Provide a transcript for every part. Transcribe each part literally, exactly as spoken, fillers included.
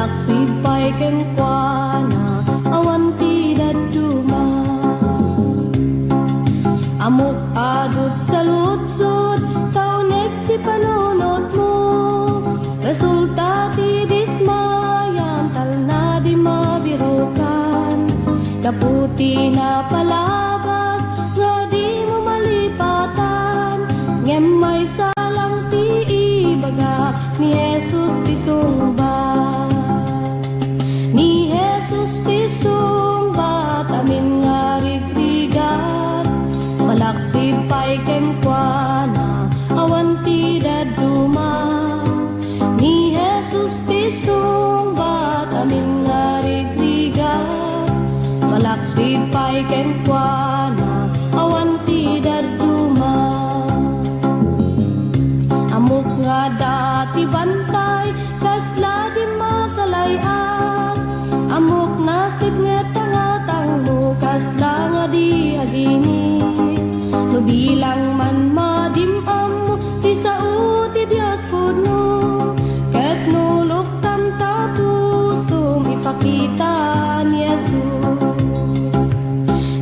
Malaksid pay kenkuana, awan ti dadduma. Ammok a dutsaludsod, ta uneg ti panunotmo. Resulta ti dismayam, talna di mabirukan. Gapu ti napalabas nga dimo malipatan, ngem maysa lang ti ibagak, ni Jesus ti sungbat. Ni Jesus ti sungbat, amin nga rigrigat, malaksid pay kenkuana, awan ti dadduma. Ni Jesus ti sungbat, amin nga rigrigat, malaksid pay kenkuana, awan ti dadduma. Ammok nga adda ti bantay, kasla di makalay-at. Ammok nasipnget a ngatangmo, kasla nga di agini. No bilang man madim-ammo, ti sao ti Dios pudno, ket no luktam ta pusom, ipakita ni Jesus.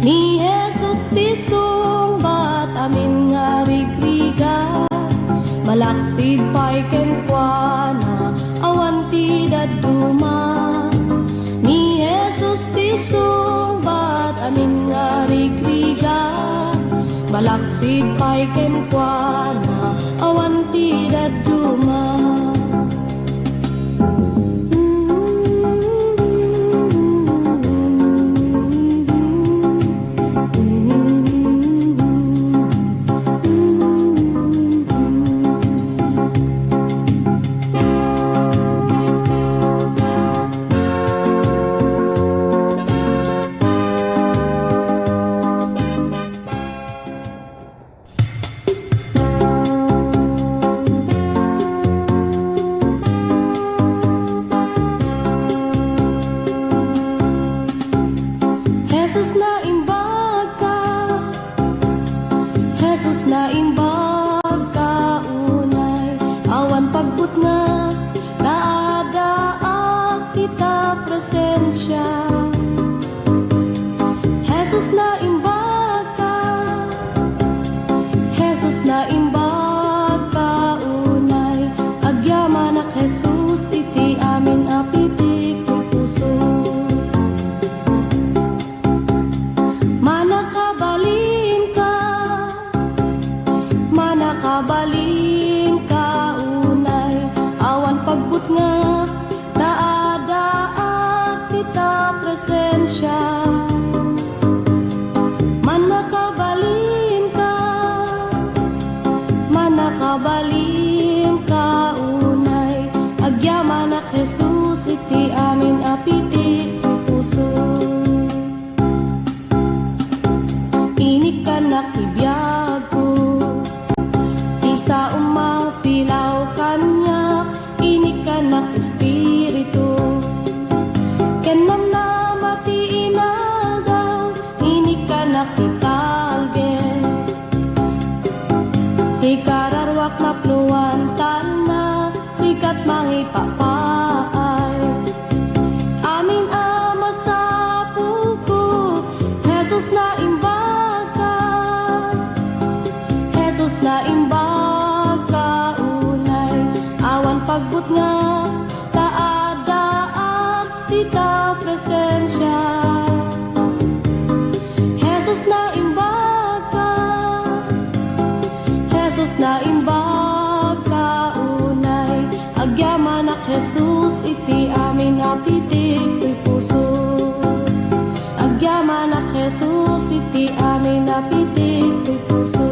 Ni Jesus ti sungbat, amin nga rigrigat, malaksid pay kenkuana, awan ti dadduma. Ni Jesus ti sungbat, amin nga rigrigat, malaksid pay kenkuana, awan ti dadduma. Jesus, naimbag ka. Jesus, naimbag ka unay. Awan pagbutnga, ta addaak ita presensia. Jesus, naimbag ka. Jesus, naimbag ka unay. Agyamanak, Jesus, iti amin a pitik ti puso. Manakabalinka, manakabalinka unay. Awan pagbutnga, ta addaak ita presensia. Manakabalinka, manakabalinka unay. Agyamanak, Jesus, iti amin a pitik ti puso. Inikkannak ti biagko, ti saom mangsilaw kaniak. Inikkannak, Espiritu, ken namnama ti inaldaw. Inikkannak ti talged, ti kararuak napnoan, talna, sikat mangipapaay. Amin a masapulko, Jesus, naimbag ka. Jesus, naimbag ka unay. Awan pagbutnga, ta addaak ita presensia. Jesus, naimbag ka. Jesus, naimbag ka unay. Agyamanak, Jesus, iti amin a pitik ti puso. Agyamanak, Jesus, iti amin a pitik ti puso.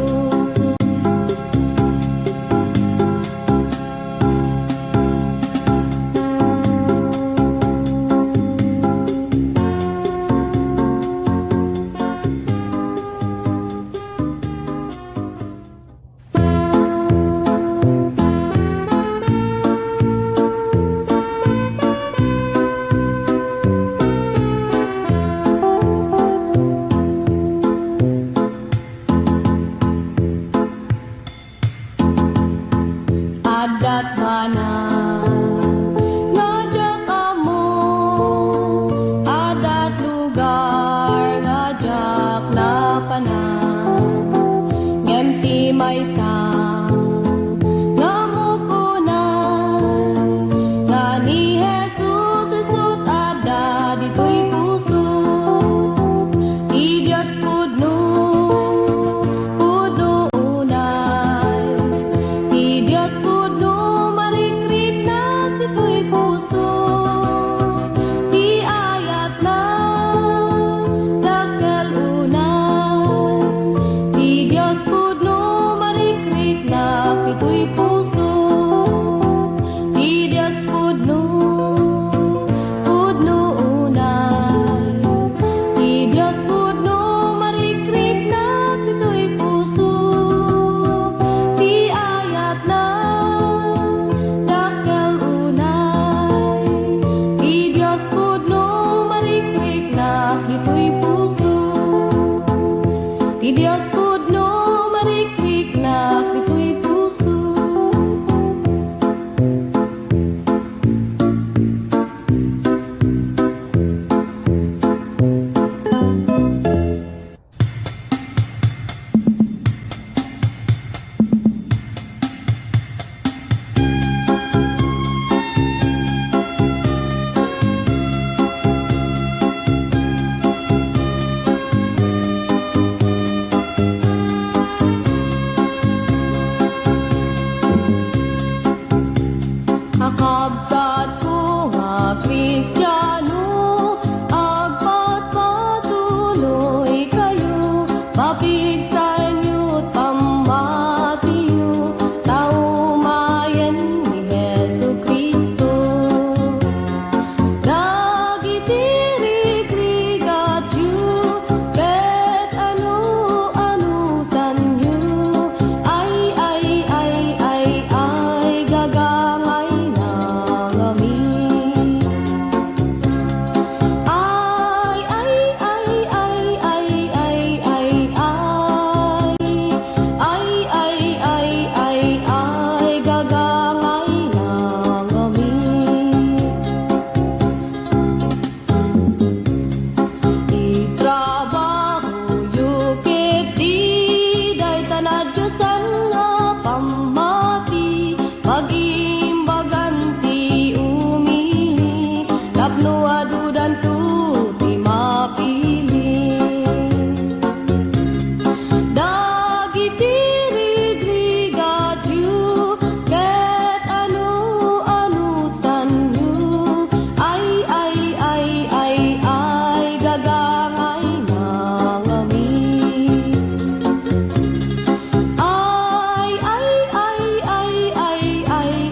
Adda't banag nga diak ammo. Dios pudno marikriknak ditoy puso, ti ayatna dakkel unay. Ti Dios pudno marikriknak ditoy puso, ti Dios pudno, pudno unay. Ti Dios pudno marikriknak ditoy puso, ti ayatna dakkel unay. Ti Dios pudno marikriknak ditoy puso, ti Dios pudno marikriknak ditoy puso. Kakabsatko nga Kristiano, agpatpatuloykayo, mapigsaenyo't pammatiyo, ta umayen ni Jesu-Cristo. Dagiti rigrigatyo ket ano-anosanyo, ay, ay, ay, ay, ay, gagangayna ngamin. Ay, ay, ay, ay, ay, ay, ay, ay, ay, ay, ay, ay, gagangayna ngamin. Itrabahoyo ketdi dayta nadiosan nga pammati, pagimbagan ti umili, tapno adudanto ti mapili. Dagiti rigrigatyo ket ano-anosanyo, ay, ay, ay, ay, ay, gagangayna ngamin. Ay, ay, ay, ay, ay, ay,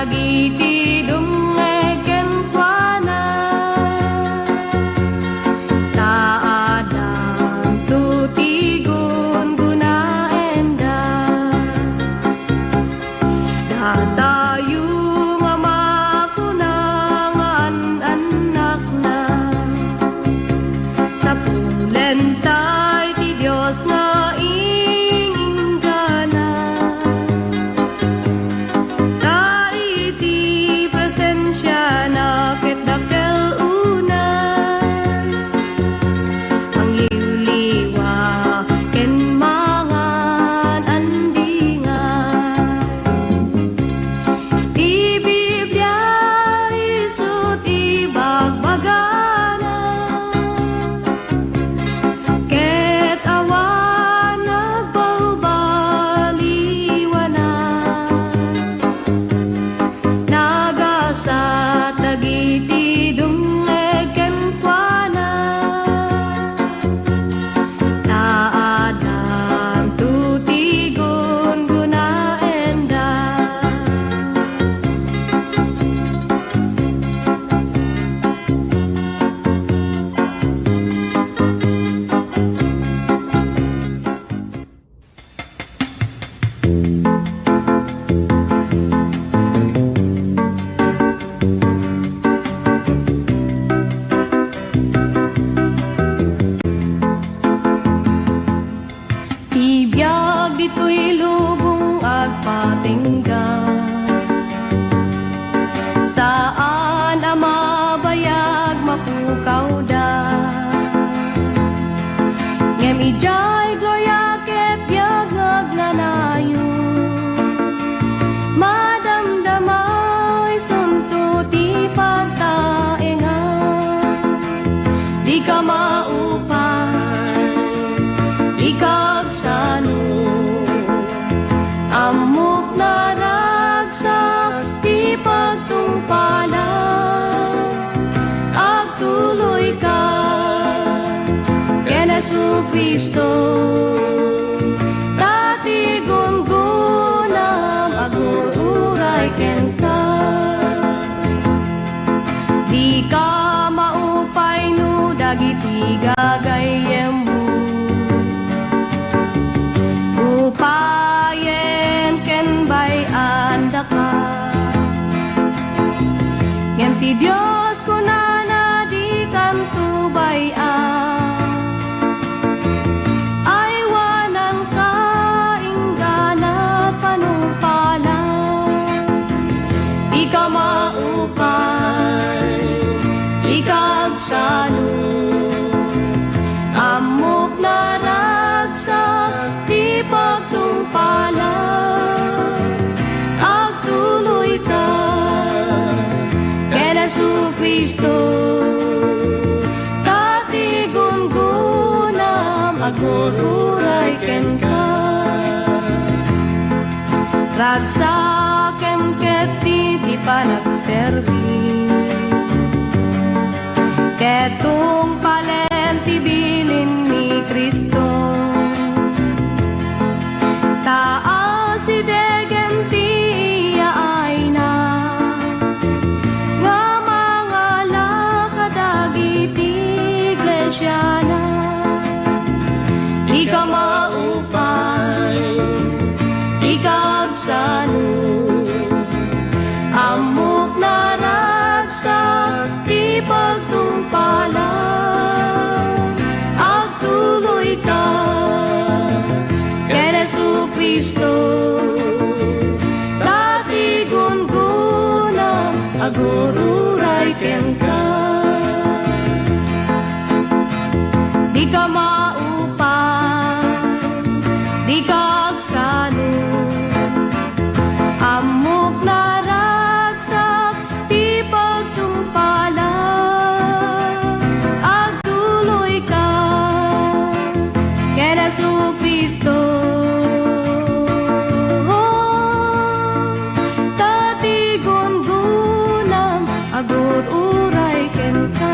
dagiti dumngeg kenkuana, ta addanto ti gunggunaenda. Datayo nga makuna nga an-annakna, sapulenta iti Dios nga ing-inggana. Ta iti presensiana ket dakkel unay, mangliwliwa ken mangan andingan. Ti Biblia isu ti bagbagana, ket awan nagbalbaliwana. Nagasat dagiti dumngeg kenkuana, ta addanto ti gunggunaenda. Ti biag ditoy lubong agpatingga, saan a mabayag mapukawda. Ngem idiay gloria ket biag nga agnanayon, madamdama isunto ti pagtaengan. Dika maupay, dika agsano, ammok naragsak ti pagtungpalan. Agtuloyka ken Jesu-Cristo, ta ti gunggonam agur-uray kenka. Dika maupay no dagiti gagayyemmo upayen ken bay-andaka. Ngem ti Dios kunana, dikanto bay-an. Aywananka inggana panungpalan. Dika maupay, dika agsano. Ammok naragsak ti pagtungpalan. Agtuloyka ken Jesu-Cristo, ta ti gunggonam agur-uray kenka. Ragsakem ketdi ti panagserbi, ket tungpalen ti bilin ni Cristo. Ta asidegen ti yaayna nga mangala kadagiti iglesiana. Dika maupay, dika agsano, ammok naragsak ti pagtungpalan. Agtuloyka ken Jesu-Cristo, ta ti gunggonam agur-uray kenka. Dika maupay, dika agsano, ammok naragsak ti pagtungpalan. Agtuloyka ken Jesu-Cristo, ta ti gunggonam agur-uray kenka.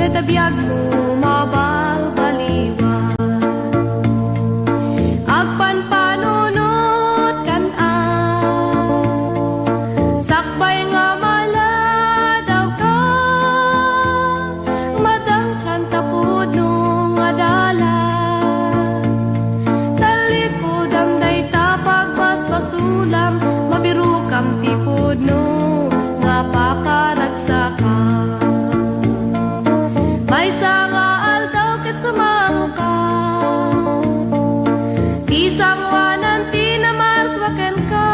ta biagmo mabalbaliwan. Agpanpanunotkan a, sakbay nga maladawka, madangkan ta pudno nga dalan. Tallipudan dayta pagbasbasolam, mabirokam ti pudno nga pakaragsakam. Maysa nga aldaw ket sumangoka, ti sangoanan ti namarsua kenka.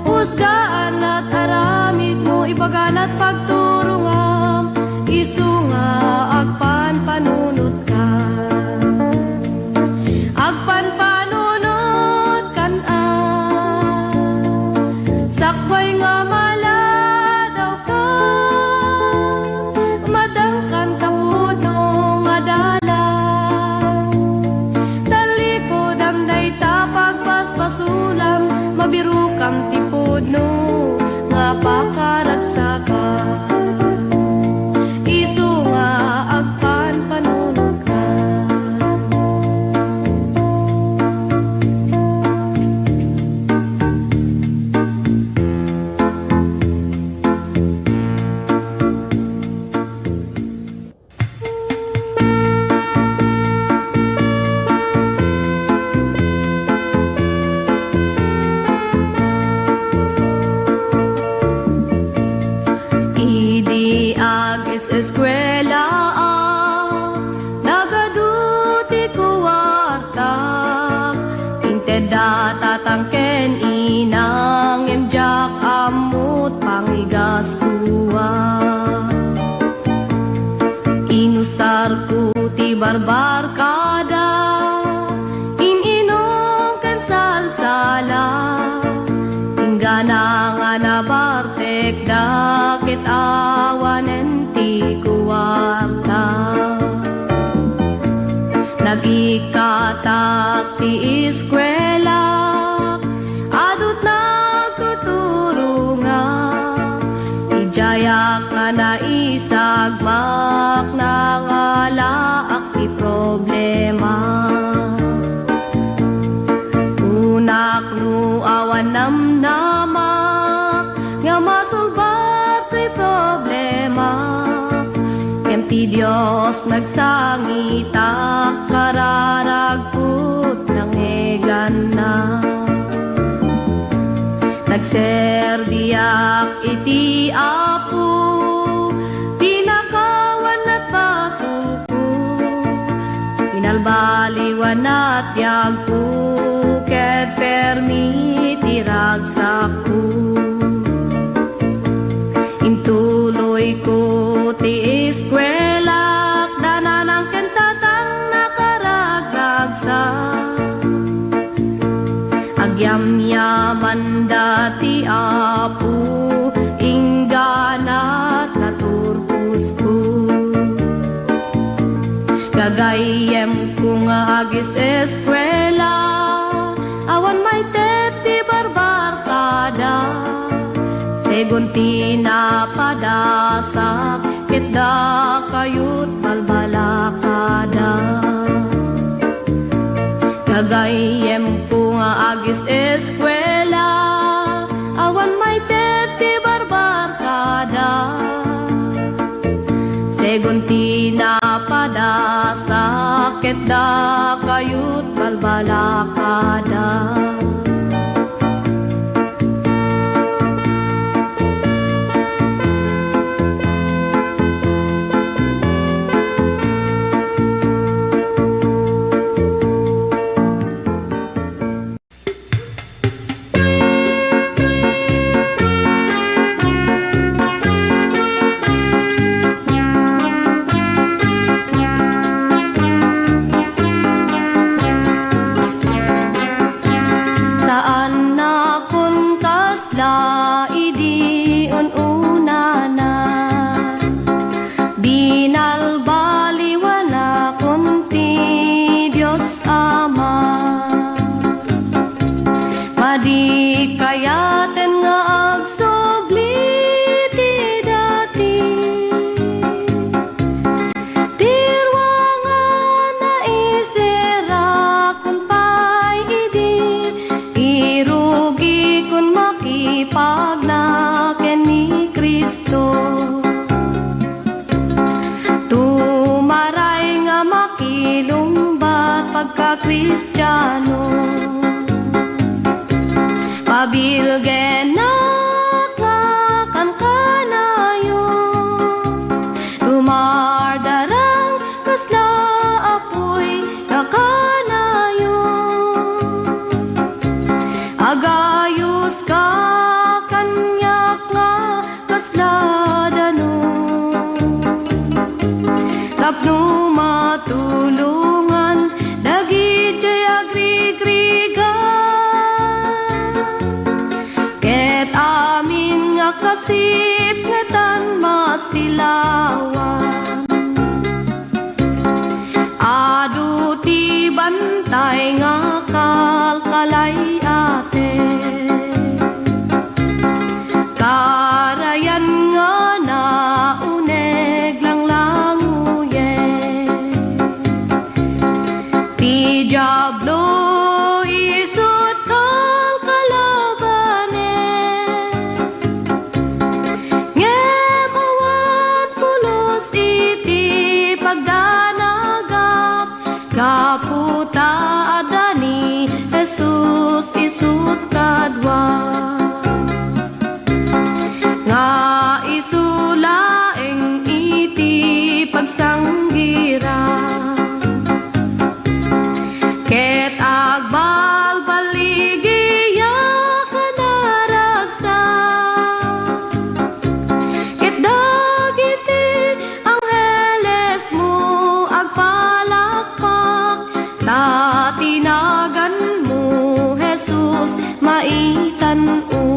Husgaan at aramidmo, ibagana't pagturongam, isu nga agpanpanunotkan. Agpanpanunotkan a, sakbay nga maladawka, madangkan ta pudno nga dalan. Tallipudan dayta pagbasbasolam, mabirokam ti pudno nga pakaragsakam. Isu nga agpanpanunotkan. Idi agis-eskuela a, nagadu ti kuarta. Inted da tatang ken ina, ngem diak ammo't pangigastoan. Inusarko ti barbarkada, in-inum ken salsala. Inggana nga nabartekda ket awanen ti kuarta. Nagikkatak ti iskuela, adu't nagtuturonga. Idiayak nga naisagmak, nangalaak ti problema. Kunak no awan namnamak nga masolbar toy problema. Ngem ti Dios nagsangitak, kararagko't nangngeganna. Nagserbiak iti Apo, pinakawanat basolko. Pinalbaliwanat biagko, ket permi ti ragsakko. Intuloyko ti iskuelak, da nanang ken tatang nakaragragsak. Agyamyamanda ti Apo, inggana't naturposko. Gagayyemko nga agis-eskuela, awan maited ti barbarkada. Segun ti napadasak, ket dakayot balbalakada. Gagayyemko nga agis-eskuela, awan maited ti barbarkada. Segun ti napadasak, ket dakayot balbalakada. Kristo. Tumaray nga makilungbat pagkakristiano. Pabilgenak nga kankanayo. Tumardarang kasla apuy nga kanayo. Agayos ka kaniak nga kasla danum. Tapno matulongan dagidiay agrigrigat. Ket amin nga kasipngetan masilawan. Adu ti bantay nga kalkalay-aten. Karayan nga nauneg langlanguyen. Ti Diablo isut' kalkalabanen. Ngem awan pulos iti pagdanagak, gapu ta adda ni Jesus isut' kadua. Nga isu laeng iti pagsanggirak. Ket agbalbaligiak a naragsak. Ket dagiti anghelesmo agpalakpak, ta ti naganmo, Jesus, maitan-o.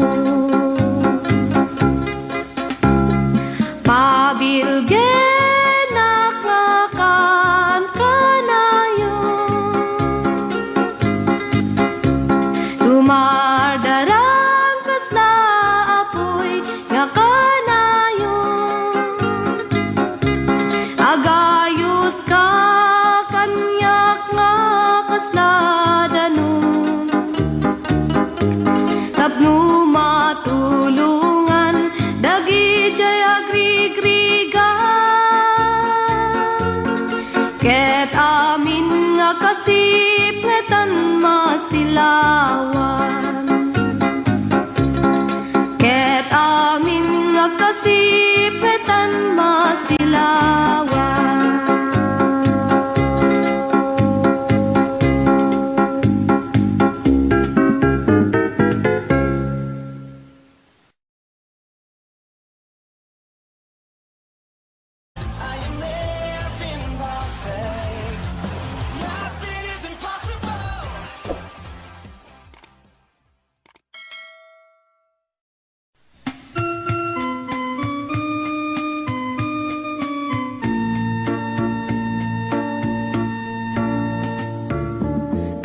Pabilgenak nga kankanayo. Tumardarang kasla apuy nga kanayo. Agayos ka kaniak nga kasla danum. Tapno matulongan dagidiay agrigrigat. Ket amin nga kasipngetan masilawan. Ket amin nga kasipngetan masilawan.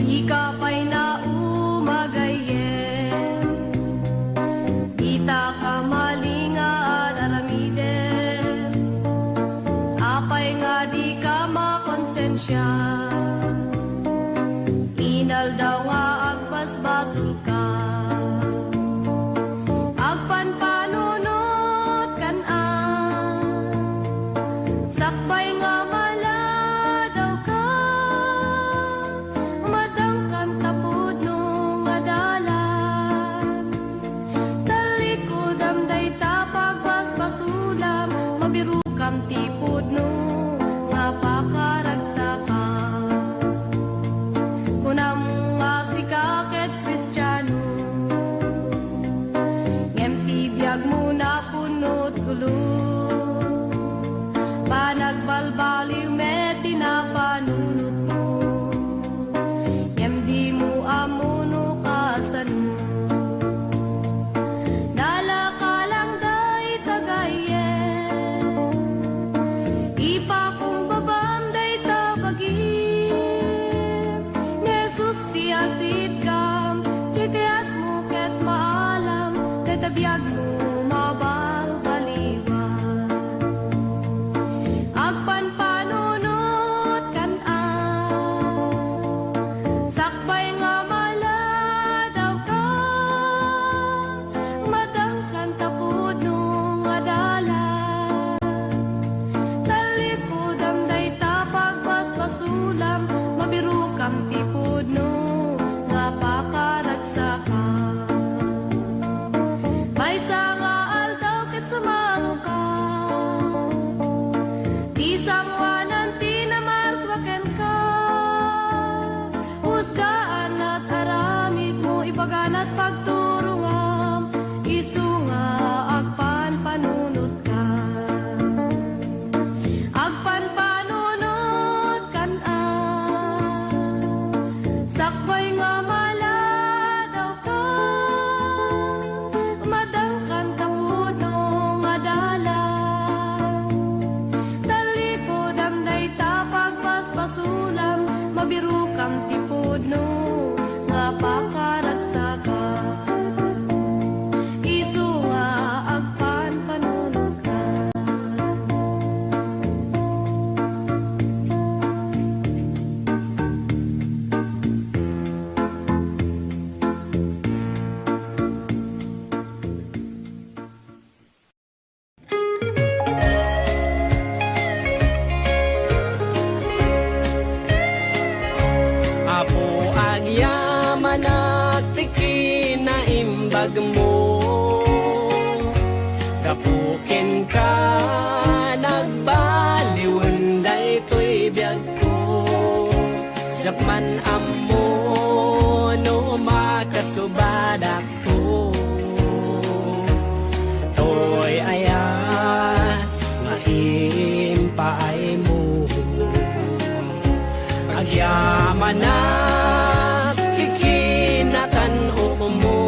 Dika pay nauma gayyem, dita ka malinga ad aramidem. Apay nga dika makonsensia? Inaldaw nga agbasbasolka. Agpanpanunotkan a sakbay nga maladawka, umadangkan ta pudno nga dalan. Tallikudam dayta pagbasbasolam, mabirokam ti pudno nga pakaragsakam. Kunam nga sika ket Kristiano, ngem ti biagmo napunot gulo. Panagbalbaliw met ti napanunotmo, ngem dimo ammo no kasano. Nalaka lang dayta gayyem, ipakumbabam dayta Ti pudno nga pakaragsakan, isu nga agpanpanunotan. Apo, agyamanak ti kinaimbagmo. Gapu kenka, nagbaliwen daytoy biagko. Diak man ammo no makasubadak to. Toy aya nga impaaymo? Agyamanak ti kinatan-okmo,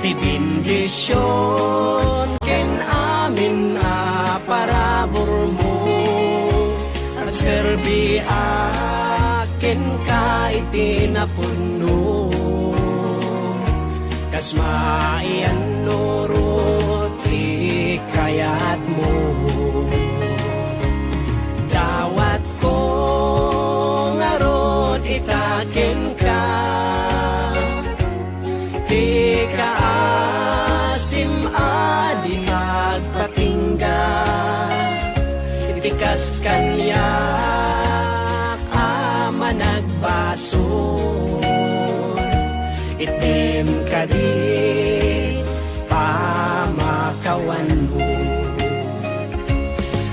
ti bendision ken amin a paraburmo. Agserbiak kenka iti napudno, kas maiyannurot ti kayatmo. Dawatko ngarud ita kenka, ti kaasim a di agpatingga, iti kas kaniak a managbasol. Itdim kadi pamakawanmo.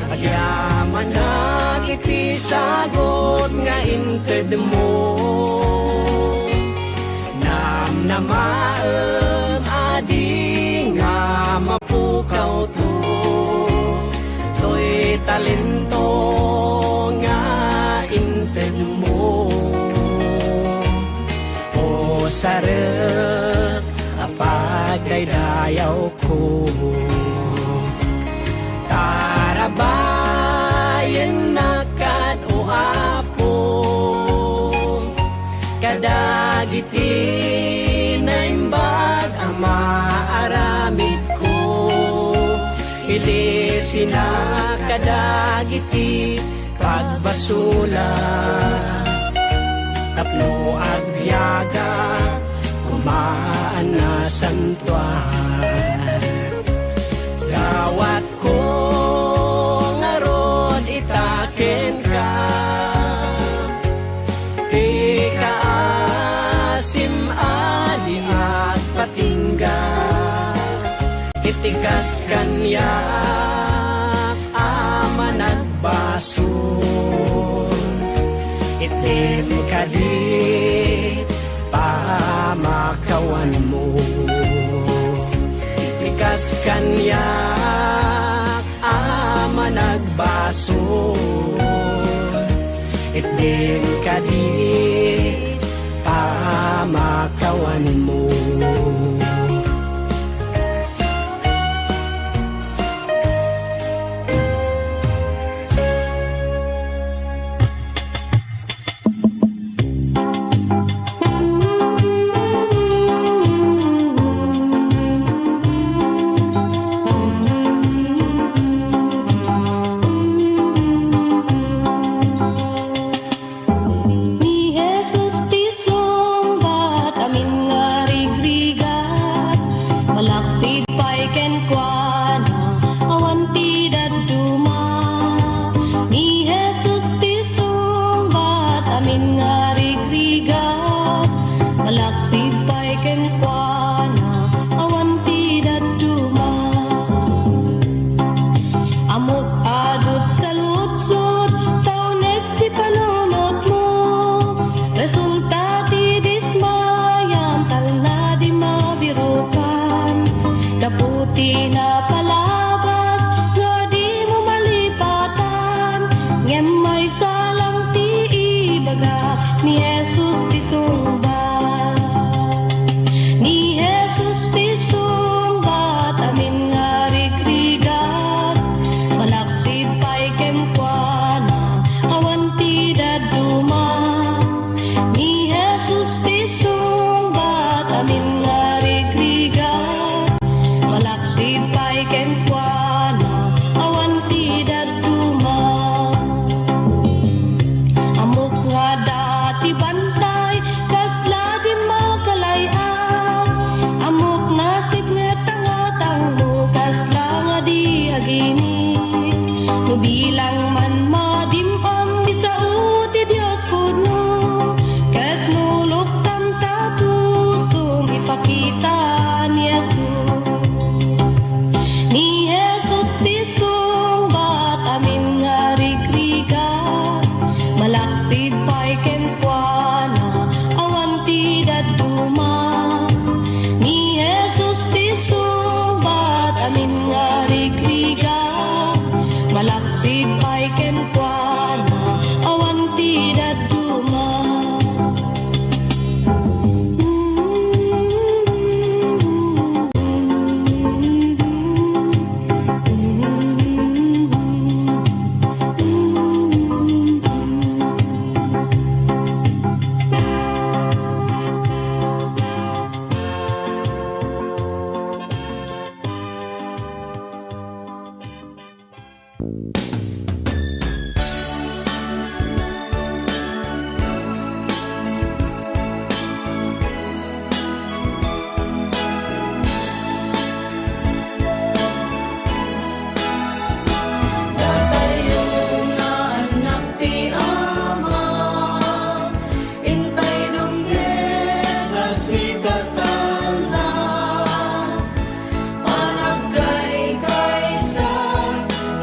Agyamanak iti sagut nga intedmo. Namnamaem a di nga mapukawto toy talento nga intedmo. Usarek a pagdaydayawko. Tarabayennak kad, O Apo, kadagiti naimbag a maaramidko. Ilisina kadagiti pagbasula, tapno agbiaga koma a nasantuan. Dawatko ngarud ita kenka, ti kaasim a di agpatingga, iti kas kaniak a managbasol. Itdim kadi pamakawanmo, iti kas kaniak a managbasol. Itdim kadi pamakawanmo. Ni Jesus ti sungbat amin nga rigrigat. Dagini, no bilang man madim-am ti sao ti Dios pudno, ket no luktam ta pusom, ipakita ni Jesus. Ni Jesus ti sungbat amin nga rigrigat, malaksid pay kenkuana, awan ti dadduma. Ni Jesus ti sungbat amin nga rigrigat, malaksid pay kenkuana, awan ti dadduma. Datayo nga annak ti Ama, intay dumngeg a sikatalna. Panagkaykaysa,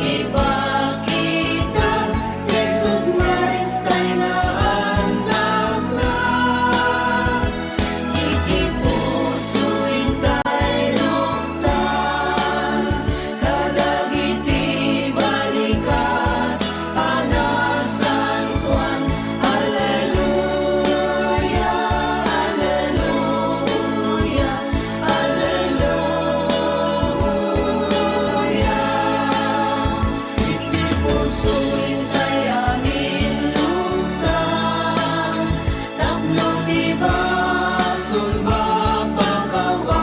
ipakita, isut' Maris tay nga annakna. Iti puso intay luktan, kadagiti balikas a nasantoan. Alleluia, alleluia, alleluia. Iti puso intay amin luktan, tapno ti basol mapakawan.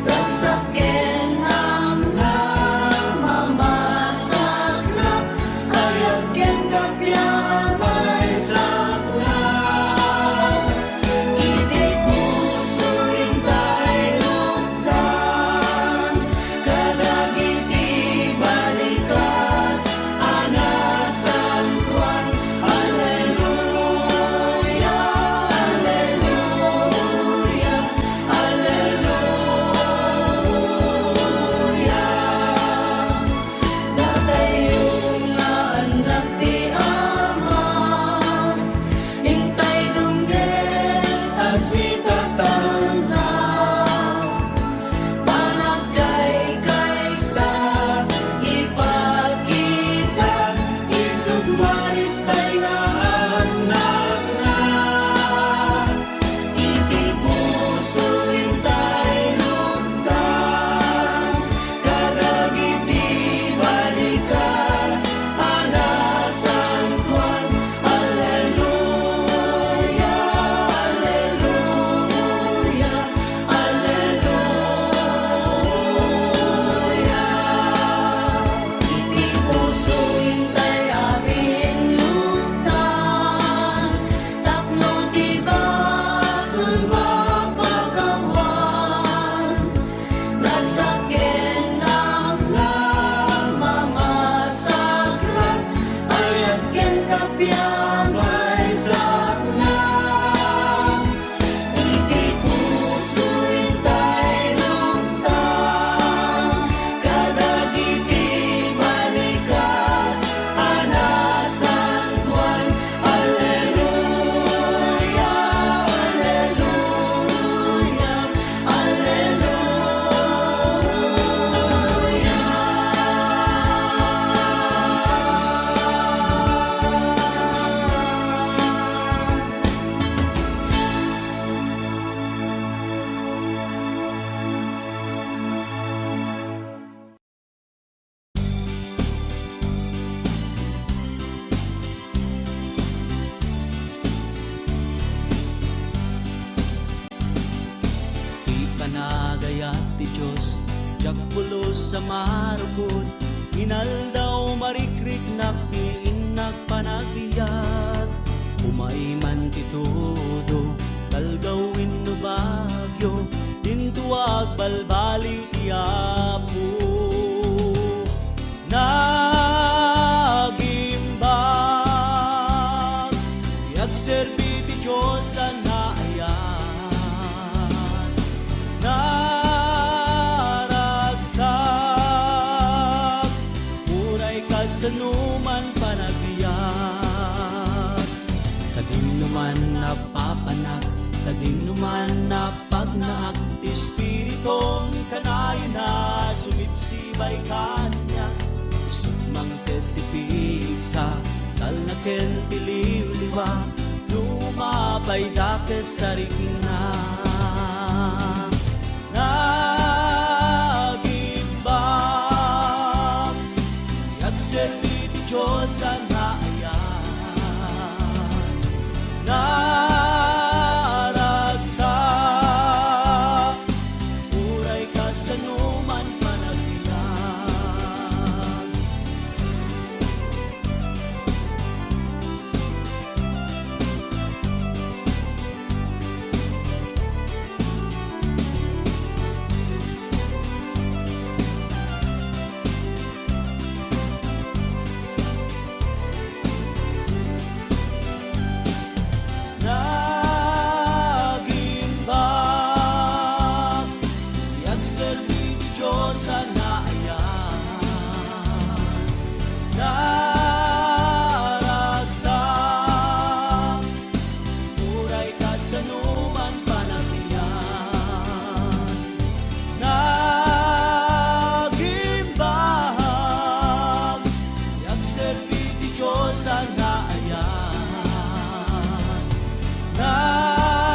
Ragsak ken angna, mamasakrak, ayat ken kapiapaysakna. Iti puso intay luktan, kadagiti balikas a nasantoan. Alleluia, alleluia, alleluia. Datayo nga annak ti Ama, intay dumngeg a sikatalna. Panagkaykaysa, ipakita, isut' Maris tay nga annakna. Iti puso intay luktan, kadagiti balikas a nasantoan. Alleluia, alleluia, alleluia. Iti puso intay amin luktan, tapno ti basol mapakawan. Ragsak ken angna, mamasakrak, ayat ken kapiapaysakna. Iti puso intay luktan, kadagiti balikas a nasantoan. Alleluia, alleluia, alleluia. Ti panagayat ti Dios, diak pulos a marukot. Inaldaw, marikriknak ti innak panagbiag. Umay man ti tudo, talgaw wenno bagyo, dinto agbalbaliw ti Apo. Sadinoman panagbiag, sadinoman napapanak, sadinoman napagnaak, ti Espiritum kanayon a sumibsibay kaniak. Isut' mangted ti pigsa, talna ken ti liwliwa, lumapay dakes a rikna. Nagimbag ti agserbi ti Dios a naayat. Naragsak, uray kasanoman panagbiag. Nagimbag ti agserbi ti Dios a naayat. Naragsak, uray kasanoman panagbiag. Nagimbag ti agserbi ti Dios a naayat. Naragsak,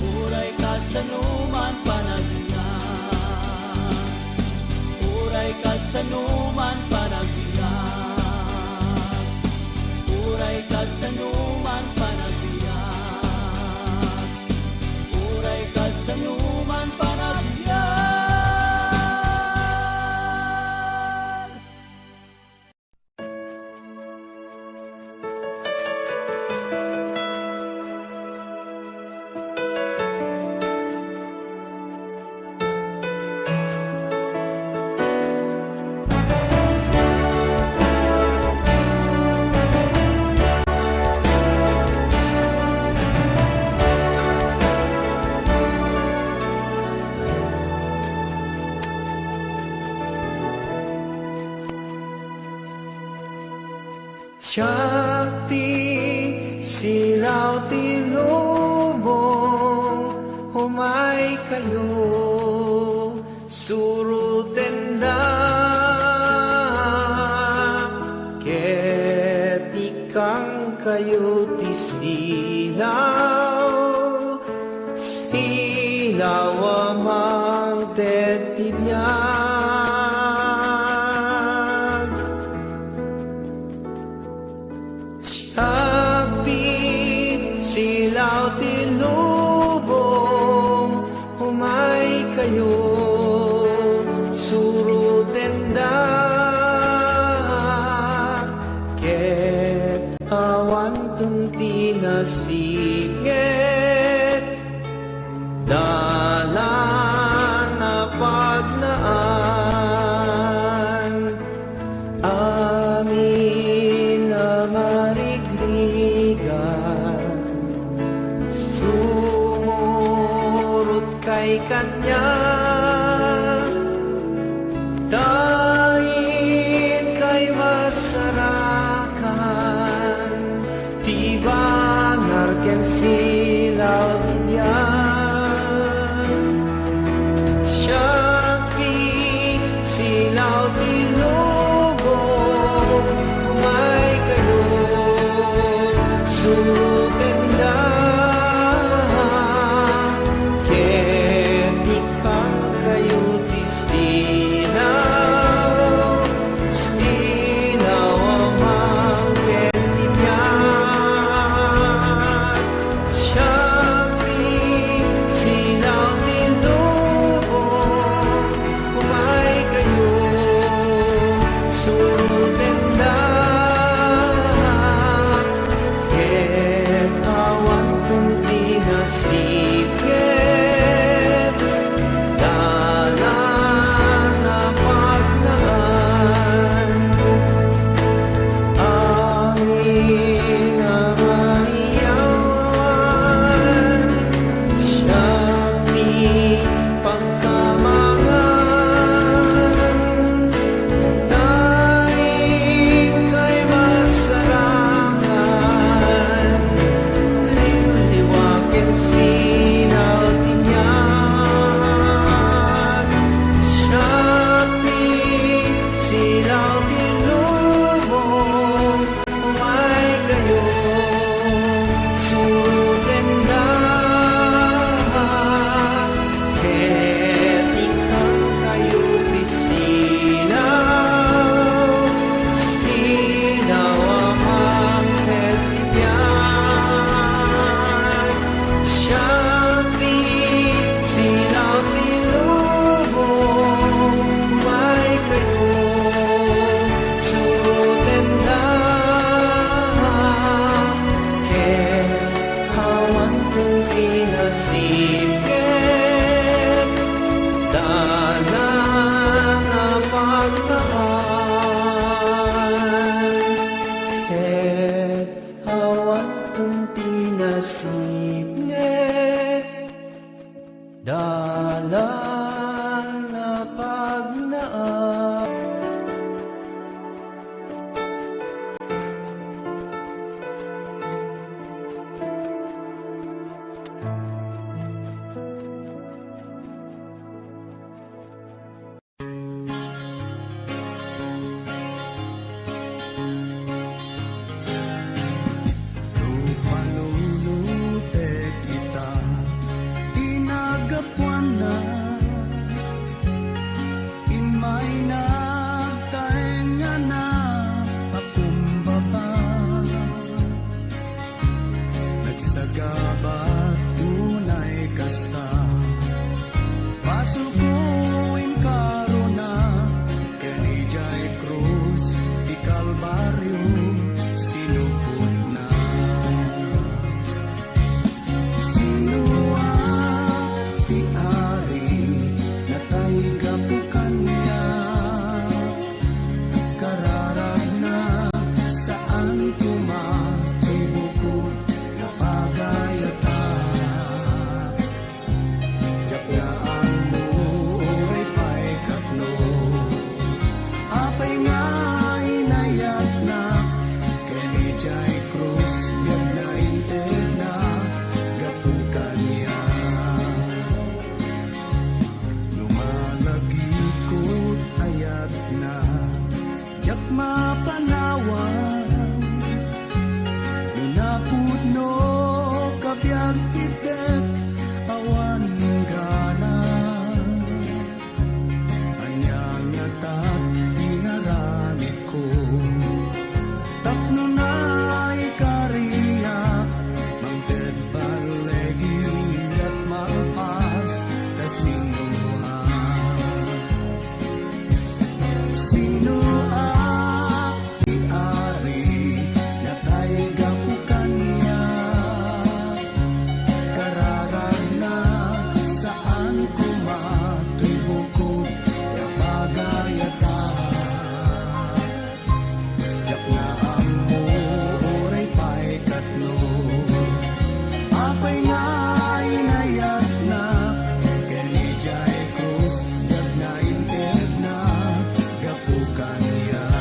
uray kasanoman panagbiag. Uray kasanoman panagbiag. Uray kasanoman panagbiag. Uray kasanoman panagbiag. Siak ti silaw ti lubong, umaykayo, surotendak, ket ikkangkayo ti silaw, silaw a mangted ti biag. Siak ti silaw ti lubong, umaykayo, surotendak, ket awanton ti nasinged. Dalan a pagnaan, amin a marigrigat, sumurotkay kaniak. Ta inkay masarakan ti bangar ken silaw ti biag. Siak ti silaw ti lubong, umaykayo, surotendak, ket ikkangkayo ti silaw, Dalan a pagdaan, ket awan ti nasipnget. Dalan a pagdaan. No palunutek ita ti naggapuanna, immay nagtaeng nga napakumbaba. Nagsagabat unay kasta, basolko inkarona, ken idiay krus ti Kalbario sinupotna. Sinoak ti Ari, natay gapu kaniak, kararagna, saan koma ti bukod nga pagayatak. Diak nga ammo, uray pay ket no apay nga inayatna, ken idiay krus biag naintedna gapu kaniak. No malagipko ti ayatna, diak mapanawan. No napudno kabiag ti dek, awan gana. Ania ngata ti inaramidko? Tapno naikariak, mangted balleg ket malpas ta sinoak. Sinoak ti Ari, natay gapu kaniak. Kararagna, saan koma ti bukod nga pagayatak. Diak nga ammo, uray pay ket no apay nga inayatna, ken idiay krus biag naintedna gapu kaniak.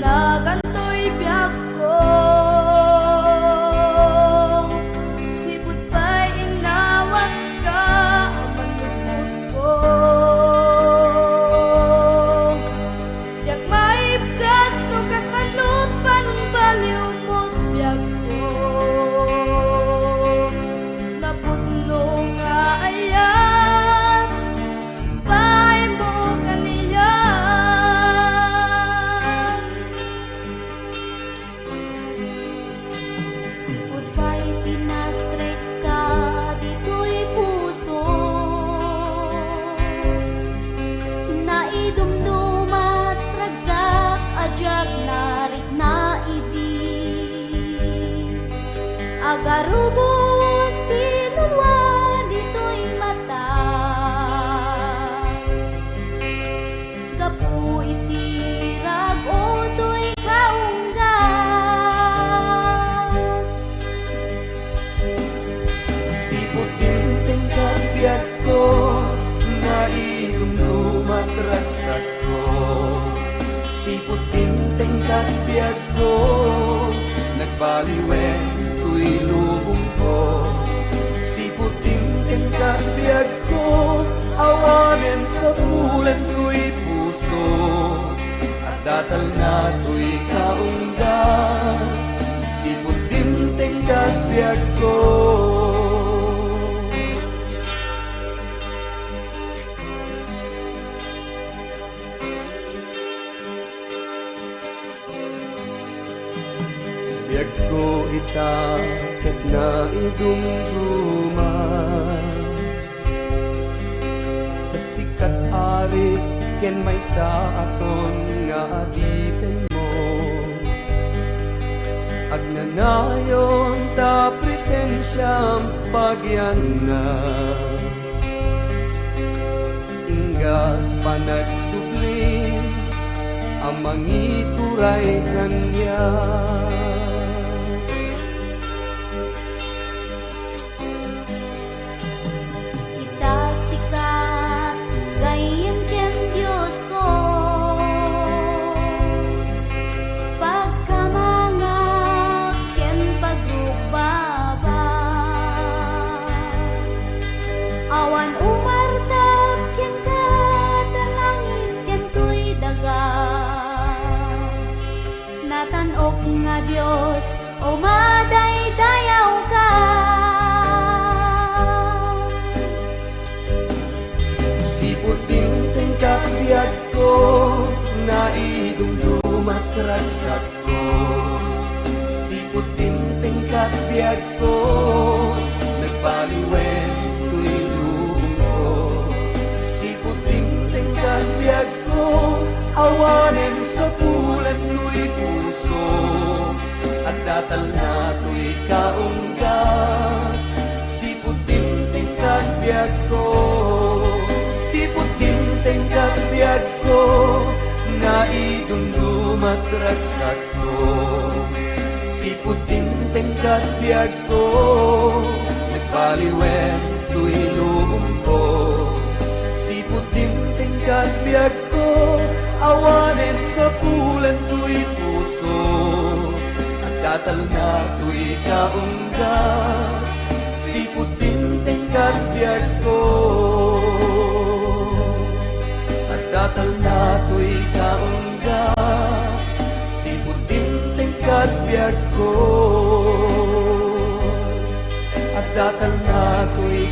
Tagantoy biagko, sipud pay innawatka a manlugmotko. Diak maibkas no kasano panungbaliwmot biagko. Napudno nga ayat, bainmo kaniak. Sipud pay pinastrekka ditoy puso, naidumdumat ragsak a diak narikna idi. Agarubos ti nulua ditoy mata. Gapu iti rag-o toy kaungga. Sipud dimtengka biagko, naidumdumat ragsakko. Sipud dimtengka biagko, nagbaliwen toy lubongko. Sipud dimtengka biagko, awanen sapulan toy puso. Adda talna toy kaungga, sipud dimtengka biagko. Biagko ita ket naidumduma. Ta sika ti ari ken maysa a ton nga adipenmo. Agnanayon ta presensiam pagianna. Inggad panagsubli a mangituray kaniak. Ita sika ti gayyem ken Diosko, pagkamangak ken pagrukbabak. Awan umartak kenka ta langit ken toy daga. Natan-ok nga Dios, umadaydayawka. Sipud dimtengka biagko, naidumduma ti ragsakko. Sipud dimtengka biagko, nagbaliwen toy lubongko. Sipud dimtengka biagko, awanen sapulan toy puso. Adda talna toy kaungga, sipud dimtengka biagko. Sipud dimtengka biagko, naidumduma ti ragsakko. Sipud dimtengka biagko, nagbaliwen toy lubongko. Sipud dimtengka biagko, awanen sapulan toy puso. Adda talna toy kaungga, sipud dimtengka biagko. Adda talna toy kaungga, sipud dimtengka biagko. Adda talna toy